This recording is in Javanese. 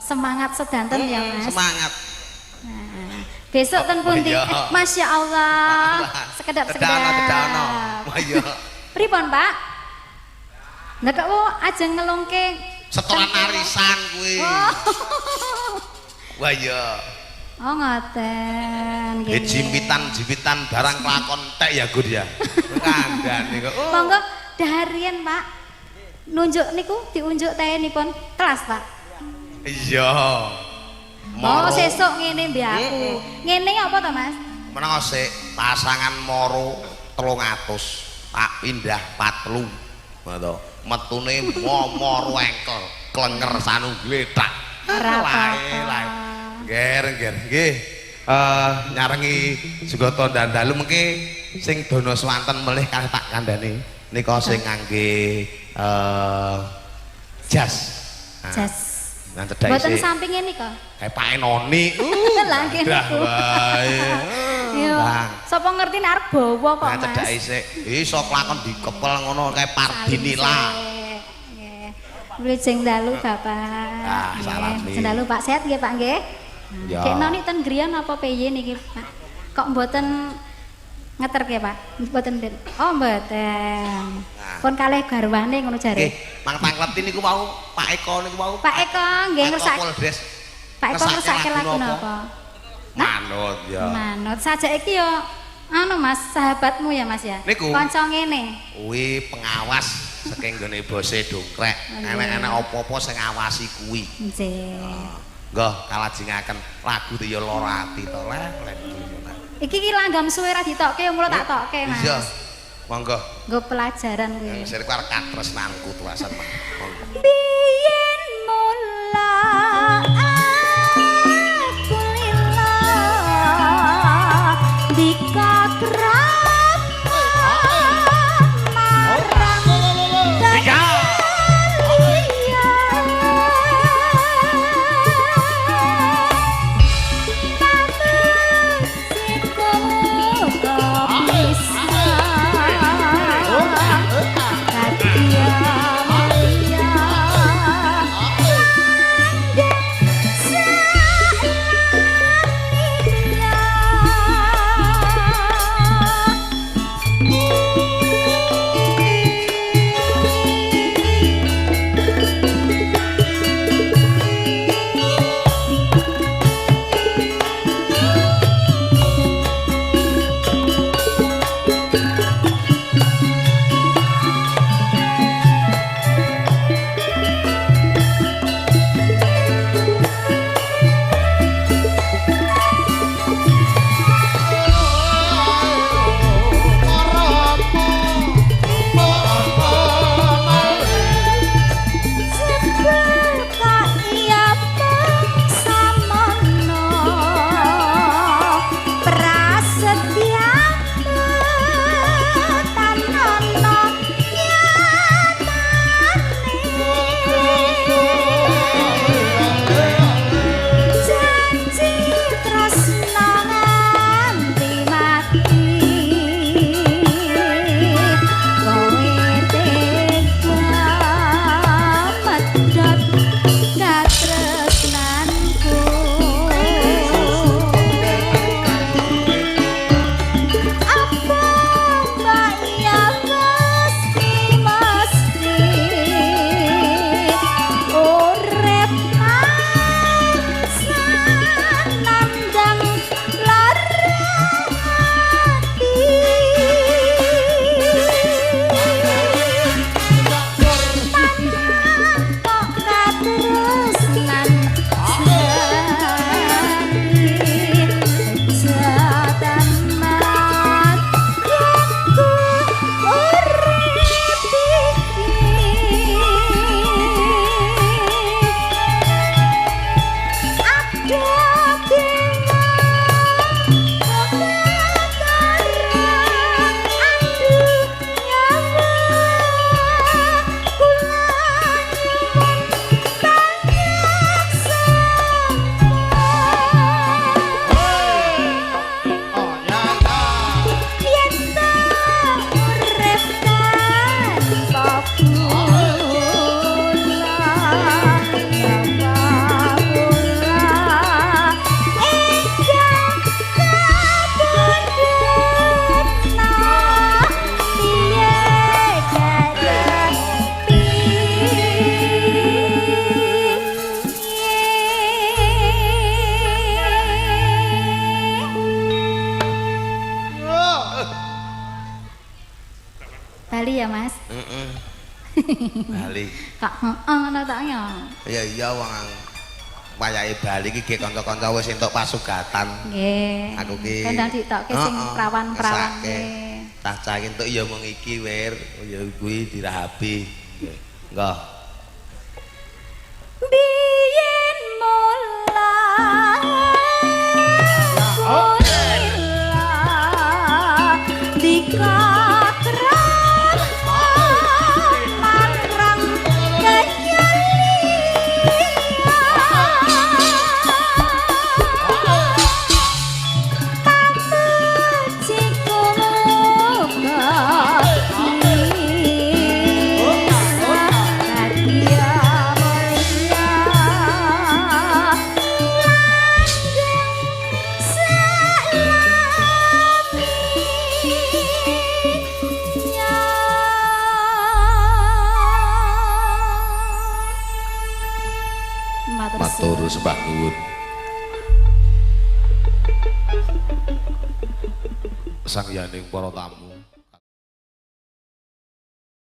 Semangat sedanten ya, Mas. Semangat. Nah, besok ten pundi? Oh, iya. Masya Allah. Sekedap-sekedap. Tedano, tedano. Oh iya. Pripun, Pak? Lah kok wo ajeng ngelungke Setoran arisan kuwi. Oh. Wah iya. Oh ngoten. Eh jimpitan-jimpitan barang kelakon tek ya Gur ya. Kandhane kok. Oh. Monggo daharian, Pak. Nunjuk niku diunjuk tenipun telas, Pak. Iya. Oh, sesuk ngene mbek aku. Ngene apa to, Mas? Meneng sik pasangan moro 300 tak pindah patlu. Ngono. Metune momoro engkel, klenger sanunggletak. Ora apa-apa. Ngger, ngger. Nggih. Nyarengi sugata dalu mengke sing dono swanten melih kalih tak kandhani nika sing ngangge jas. Nah, Jas. Nang cedhak Mboten isih. sampinge nika. Kayak Pak Enoni. Lah nggih Dah niku. wae. Iya. Bang. Sapa ngerti nek arep bawa kok, Nah, cedhak Mas. isih. Iso kelakon dikepel ngono kayak Pardinila. Nggih. Wilujeng dalu, Bapak. Ah, salami. Wilujeng dalu, Pak. Sehat nggih, Pak nggih? Ya. Dek noni ten griya napa piye niki, Pak? Kok mboten ngeterke, Pak? Mboten, Den. Oh, mboten. Nah. Pun kalih garwane ngono jare. Nggih, mang tangkleti niku wau Pak Eko niku wau. Pak Eko nggih ngersake. Polres. Pak Eko ngersake lagu napa? Manut ya. Manut. Sajak iki yo anu Mas, sahabatmu ya Mas ya. Niku. Kanca ngene. Kuwi pengawas saking nggone bose dongkrek. Enek-enek apa-apa sing ngawasi kuwi. Nggih. Nggih, kalajengaken lagu ya lara ati to leh. Iki ki langgam suwe ra ditokke mula tak tokke Mas. Iya. Monggo. Nggo pelajaran kuwi. Sing arep katresnanku tuasan Mas. Monggo. Biyen mula aku lila dikakrap marang Tiga. Bali. Kak heeh ngono ta ya. Ya iya wong wayahe bali iki ge kanca-kanca wis entuk pasugatan. Nggih. Aku ki Kendang ditokke sing prawan-prawan. Cah-cah entuk ya mung iki wir, ya kuwi dirahabi. Nggih. Nggih. Biyen mula Matur sembah nuwun. Sangyaning para tamu.